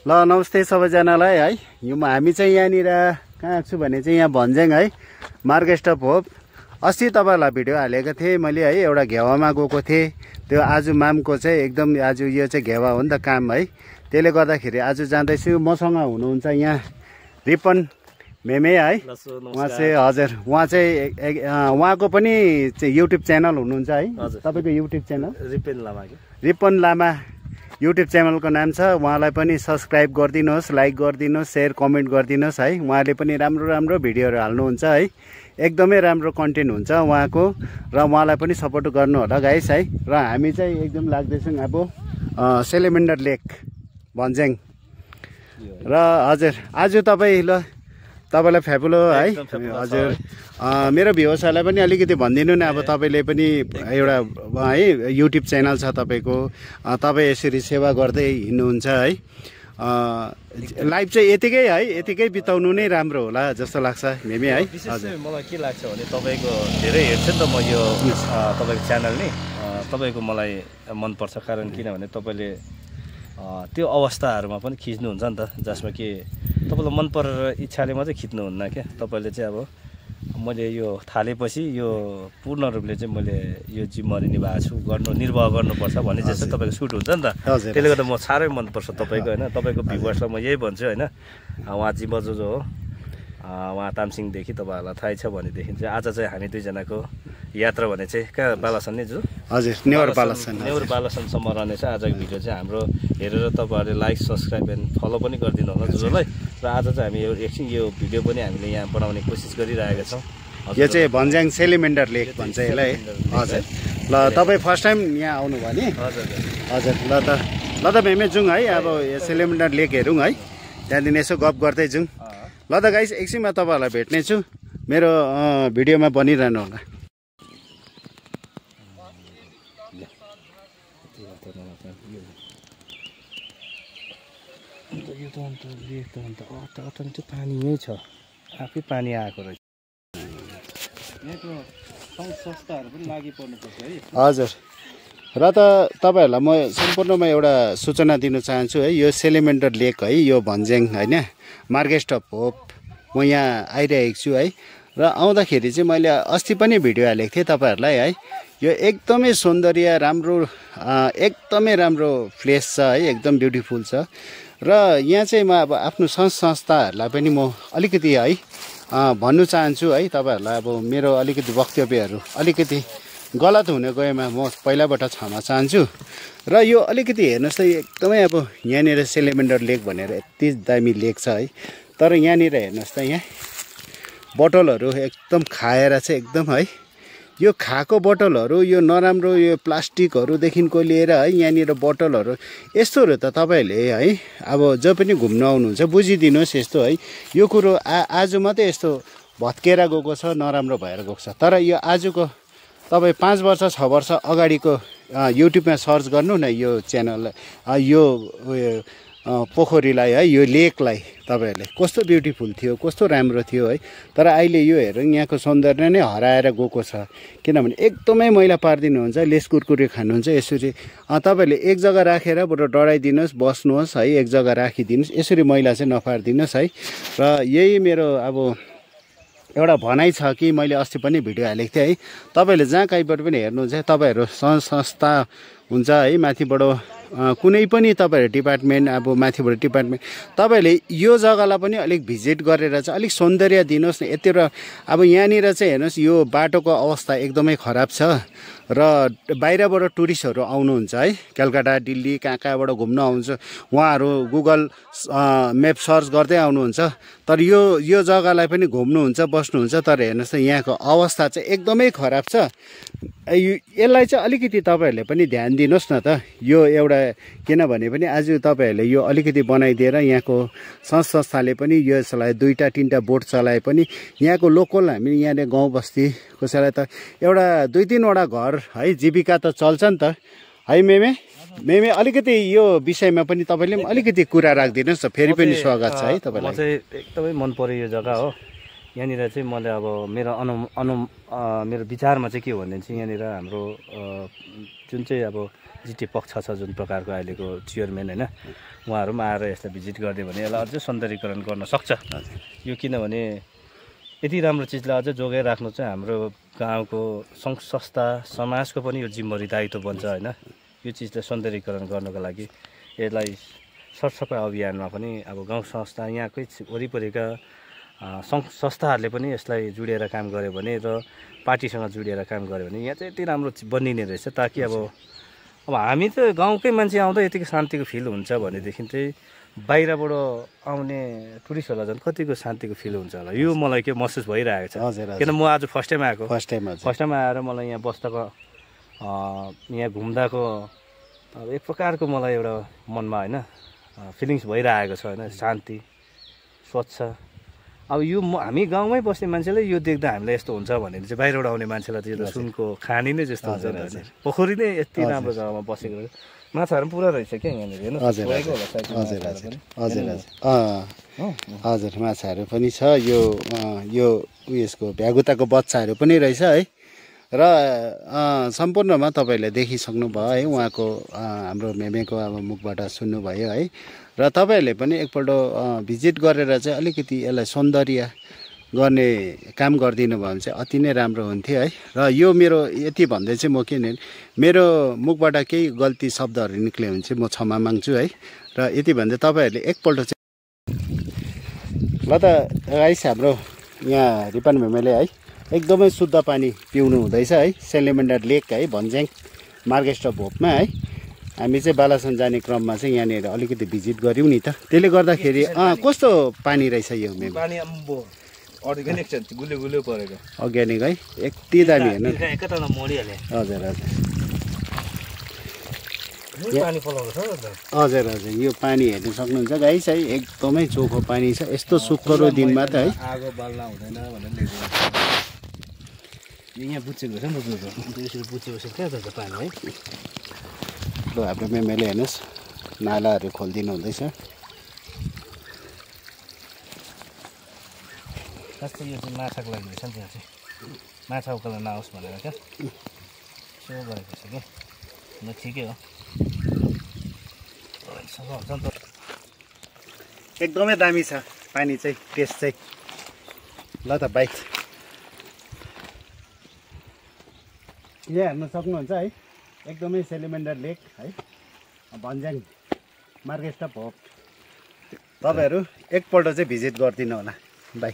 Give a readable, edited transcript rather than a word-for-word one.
ल नमस्ते सबैजनालाई है। हामी चाहिँ यहाँनिर कहाँ छु भने चाहिँ यहाँ भन्ज्याङ है, मार्केट स्टप होप। अस्ति तपाईँहरूलाई भिडियो हालेको थिएँ मैले है, एउटा घेवामा गएको थिएँ। त्यो आज मामको चाहिँ एकदम आज यो चाहिँ घेवा हो नि त काम है, त्यसले गर्दाखेरि आज जाँदैछु। मसँग हुनुहुन्छ यहाँ रिपन मेमे है, उहाँ चाहिँ हजुर उहाँ चाहिँ उहाँको पनि युट्युब च्यानल हुनुहुन्छ है। तपाईँको युट्युब च्यानल रिपन लामा युट्युब च्यानलको नाम छ। उहाँलाई पनि सब्सक्राइब गरिदिनुहोस्, लाइक गरिदिनुहोस्, सेयर कमेन्ट गरिदिनुहोस् है। उहाँले पनि राम्रो राम्रो भिडियोहरू हाल्नुहुन्छ है, एकदमै राम्रो कन्टेन्ट हुन्छ उहाँको, र उहाँलाई पनि सपोर्ट गर्नु होला गाइस है। र हामी चाहिँ एकदम लाग्दैछौँ अब सेलेमेन्डर लेक भन्ज्याङ। र हजुर आज तपाईँलाई फ्याबुलो है हजुर। मेरो भ्युवर्सहरूलाई पनि अलिकति भनिदिनु न, अब तपाईँले पनि एउटा है युट्युब च्यानल छ तपाईँको, तपाईँ यसरी सेवा गर्दै हिँड्नुहुन्छ है। लाइफ चाहिँ यतिकै है, यतिकै बिताउनु नै राम्रो होला जस्तो लाग्छ मेमी है। हजुर मलाई के लाग्छ भने तपाईँको धेरै हेर्छु नि त म यो तपाईँको च्यानल नि, तपाईँको मलाई मनपर्छ। कारण किनभने तपाईँले त्यो अवस्थाहरूमा पनि खिच्नुहुन्छ नि त, जसमा कि तपाईँलाई मन परेर इच्छाले मात्रै खिच्नुहुन्न क्या। तपाईँले चाहिँ अब मैले यो थालेपछि यो पूर्ण रूपले चाहिँ मैले यो जिम्मेवारी निभाएको छु, निर्वाह गर्नुपर्छ भन्ने जस्तो तपाईँको सुट हुन्छ नि त। त्यसले गर्दा म साह्रै मनपर्छ तपाईँको होइन। तपाईँको भ्युवर्सलाई म यही भन्छु होइन, उहाँ जिम्बजो जो हो उहाँ तामसिङदेखि तपाईँहरूलाई थाहै छ भनेदेखि चाहिँ आज चाहिँ हामी दुईजनाको यात्रा भने चाहिँ कहाँ बालासन नै जो हजुर नेवर बालासनसम्म रहनेछ आजको भिडियो चाहिँ हाम्रो। हेरेर तपाईँहरूले लाइक सब्सक्राइब एन्ड फलो पनि गरिदिनु होला जसलाई। र आज चाहिँ हामी एकछिन यो भिडियो पनि हामीले यहाँ बनाउने कोसिस गरिरहेका छौँ। यो चाहिँ भन्ज्याङ सेलिमेन्डर लेक भन्छ यसलाई हजुर। ल तपाईँ फर्स्ट टाइम यहाँ आउनुभयो नि हजुर हजुर। ल त मेमे जाउँ है, अब यो सेलिमेन्डर लेक हेरौँ है, त्यहाँदेखि यसो गफ गर्दै जाउँ। ल त गाइस एकछिनमा तपाईँहरूलाई भेट्नेछु, मेरो भिडियोमा बनिरहनु होला। यो त अन्त लेक त अन्त अटो पानी यहीँ छ, आफै पानी आएको रहेछ। यहाँको सङ्घ संस्थाहरू पनि लागि पर्नुपर्छ है हजुर। र त तपाईँहरूलाई म सम्पूर्णमा एउटा सूचना दिन चाहन्छु है। यो सेलिमेन्डर लेक है, यो भन्ज्याङ होइन मार्केट स्टप होप, म यहाँ आइरहेको छु है। र आउँदाखेरि चाहिँ मैले अस्ति पनि भिडियो हालेको थिएँ तपाईँहरूलाई है। यो एकदमै सौन्दर्य राम्रो, एकदमै राम्रो प्लेस छ है, एकदम ब्युटिफुल छ। र यहाँ चाहिँ म अब आफ्नो संस्थाहरूलाई पनि म अलिकति है भन्नु चाहन्छु है तपाईँहरूलाई। अब मेरो अलिकति वक्तव्यहरू अलिकति गलत हुने गएमा म पहिलाबाट क्षमा चाहन्छु। र यो अलिकति हेर्नुहोस् त, एकदमै अब यहाँनिर सेलिमेन्डर लेक भनेर यति दामी लेक छ है। तर यहाँनिर हेर्नुहोस् त, यहाँ बोतलहरू एकदम खाएर चाहिँ एकदम है, यो खाएको बोतलहरू, यो नराम्रो यो प्लास्टिकहरूदेखिको लिएर है यहाँनिर बोतलहरू यस्तोहरू त तपाईँहरूले है अब जो पनि घुम्न आउनुहुन्छ बुझिदिनुहोस् यस्तो है। यो कुरो आज मात्रै यस्तो भत्केर गएको छ, नराम्रो भएर गएको छ। तर यो आजको तपाईँ 5 वर्ष 6 वर्ष अगाडिको युट्युबमा सर्च गर्नु न यो च्यानल, यो पोखरीलाई है, यो लेकलाई तपाईँहरूले कस्तो ब्युटिफुल थियो, कस्तो राम्रो थियो है। तर अहिले यो हेरौँ यहाँको सौन्दर्य नै हराएर गएको छ, किनभने एकदमै मैला पारिदिनुहुन्छ, लेस कुरकुरे खानुहुन्छ। यसरी तपाईँहरूले एक जग्गा राखेर बरु डढाइदिनुहोस्, बस्नुहोस् है, एक जग्गा राखिदिनुहोस्, यसरी मैला चाहिँ नपारिदिनुहोस् है। र यही मेरो अब एउटा भनाइ छ कि मैले अस्ति पनि भिडियो हालेको थिएँ है। तपाईँहरूले जहाँ कहीँबाट पनि हेर्नुहुन्छ, तपाईँहरू संस्था हुन्छ है माथिबाट कुनै पनि तपाईँहरू डिपार्टमेन्ट, अब माथिबाट डिपार्टमेन्ट, तपाईँहरूले यो जग्गालाई पनि अलिक भिजिट गरेर चाहिँ अलिक सौन्दर्य दिनुहोस् न। यतिवटा अब यहाँनिर चाहिँ हेर्नुहोस् यो बाटोको अवस्था एकदमै खराब छ। र बाहिरबाट टुरिस्टहरू आउनुहुन्छ है, कलकत्ता दिल्ली कहाँ कहाँबाट घुम्न आउँछ, उहाँहरू गुगल म्याप सर्च गर्दै आउनुहुन्छ। तर यो जग्गालाई पनि घुम्नुहुन्छ, बस्नुहुन्छ। तर हेर्नुहोस् त यहाँको अवस्था चाहिँ एकदमै खराब छ। यसलाई चाहिँ अलिकति तपाईँहरूले पनि ध्यान दिनुहोस् न त। यो एउटा किनभने पनि आज तपाईँहरूले यो अलिकति बनाइदिएर यहाँको संस्थाले पनि यसलाई 2-3टा बोट चलाए पनि यहाँको लोकल हामी यहाँले गाउँ बस्ती कसैलाई त एउटा 2-3वटा घर है जीविका त चल्छ नि त है। मेमे अलिकति यो विषयमा पनि तपाईँले पनि अलिकति कुरा राखिदिनुहोस् न, फेरि पनि स्वागत छ है तपाईँलाई। म चाहिँ एकदमै मन पर्यो यो जग्गा हो। यहाँनिर चाहिँ मैले अब मेरो विचारमा चाहिँ के हो भने चाहिँ यहाँनिर हाम्रो जुन चाहिँ अब जिटिए पक्ष छ जुन प्रकारको अहिलेको चेयरम्यान होइन, उहाँहरू पनि आएर यसलाई भिजिट गरिदियो भने यसलाई अझै सौन्दर्यीकरण गर्न सक्छ। यो किनभने यति राम्रो चिजलाई अझै जोगाइराख्नु चाहिँ हाम्रो गाउँको सङ्घ संस्था समाजको पनि यो जिम्मेवारी दायित्व बन्छ होइन। यो चिजलाई सौन्दर्यीकरण गर्नको लागि यसलाई सरसफाइ अभियानमा पनि अब गाउँ संस्था यहाँकै वरिपरिका सङ्घ संस्थाहरूले पनि यसलाई जोडिएर काम गर्यो भने र पार्टीसँग जोडिएर काम गर्यो भने यहाँ चाहिँ यति राम्रो बनिने रहेछ। ताकि अब हामी त गाउँकै मान्छे आउँदा यतिको शान्तिको फिल हुन्छ भनेदेखि चाहिँ बाहिरबाट आउने टुरिस्टहरूलाई झन् कतिको शान्तिको फिल हुन्छ होला, यो मलाई के महसुस भइरहेको छ। किन म आज फर्स्ट टाइम आएको, फर्स्ट टाइम आएर मलाई यहाँ बस्दाको यहाँ घुम्दाको अब एक प्रकारको मलाई एउटा मनमा होइन फिलिङ्स भइरहेको छ होइन, शान्ति स्वच्छ। अब यो हामी गाउँमै बस्ने मान्छेले यो देख्दा हामीलाई यस्तो हुन्छ भने चाहिँ बाहिरबाट आउने मान्छेलाई चाहिँ यो त सुनको खानी नै जस्तो हुन्छ नि। पोखरी नै यति राम्रो जग्गामा बसेको, माछाहरू पनि पुरा रहेछ क्या यहाँनिर हेर्नु। हजुर माछाहरू पनि छ। यो उयसको भ्यागुताको बच्चाहरू पनि रहेछ है। र सम्पूर्णमा तपाईँहरूले देखिसक्नुभयो है, उहाँको हाम्रो मेमेको अब मुखबाट सुन्नुभयो है। र तपाईँहरूले पनि एकपल्ट भिजिट गरेर चाहिँ अलिकति यसलाई सौन्दर्य गर्ने काम गरिदिनु भयो भने चाहिँ अति नै राम्रो हुन्थ्यो है। र यो मेरो यति भन्दै चाहिँ म के भने मेरो मुखबाट केही गल्ती शब्दहरू निक्ल्यो भने चाहिँ म क्षमा माग्छु है। र यति भन्दै तपाईँहरूले एकपल्ट चाहिँ ल त गाइस, हाम्रो यहाँ रिपन मेमेले है एकदमै शुद्ध पानी पिउनु हुँदैछ है। सेलिमेन्डर लेक है भन्ज्याङ मार्गेस्ट भोपमा है। हामी चाहिँ बालासन जाने क्रममा चाहिँ यहाँनिर अलिकति भिजिट गऱ्यौँ नि त। त्यसले गर्दाखेरि कस्तो पानी रहेछ यो मेमे? पानी अर्ग्यानिक छ, गुलियो गुलियो परेको अर्ग्यानिक है, यति दामी हेर्नु। एकैतालमा मरिहाल्यो। हजुर हजुर पानी पलाउँछ हजुर हजुर यो पानी हेर्नु सक्नुहुन्छ गाइस है, एकदमै चोखो पानी छ। यस्तो शुक्रबार दिनमा त है आगो बाल्न हुँदैन भनेर यहाँ बुझेको छ नि त, यसरी बुझेपछि कहाँ जान्छ पानी है। ल हाम्रो मेमेले हेर्नुहोस् नालाहरू खोलिदिनु हुँदैछ। जस्तै यो चाहिँ माछाको लागि रहेछ नि, त्यहाँ चाहिँ माछा उकालो नआओस् भनेर क्या सो गरेको छ क्या। ल ठिकै हो, एकदमै दामी छ पानी चाहिँ, टेस्ट चाहिँ। ल त भाइ यहाँ हेर्न सक्नुहुन्छ है, एकदमै सेलिमेन्डर लेक है भन्ज्याङ मार्गेस्ट भोप। तपाईँहरू एकपल्ट चाहिँ भिजिट गरिदिनु होला भाइ।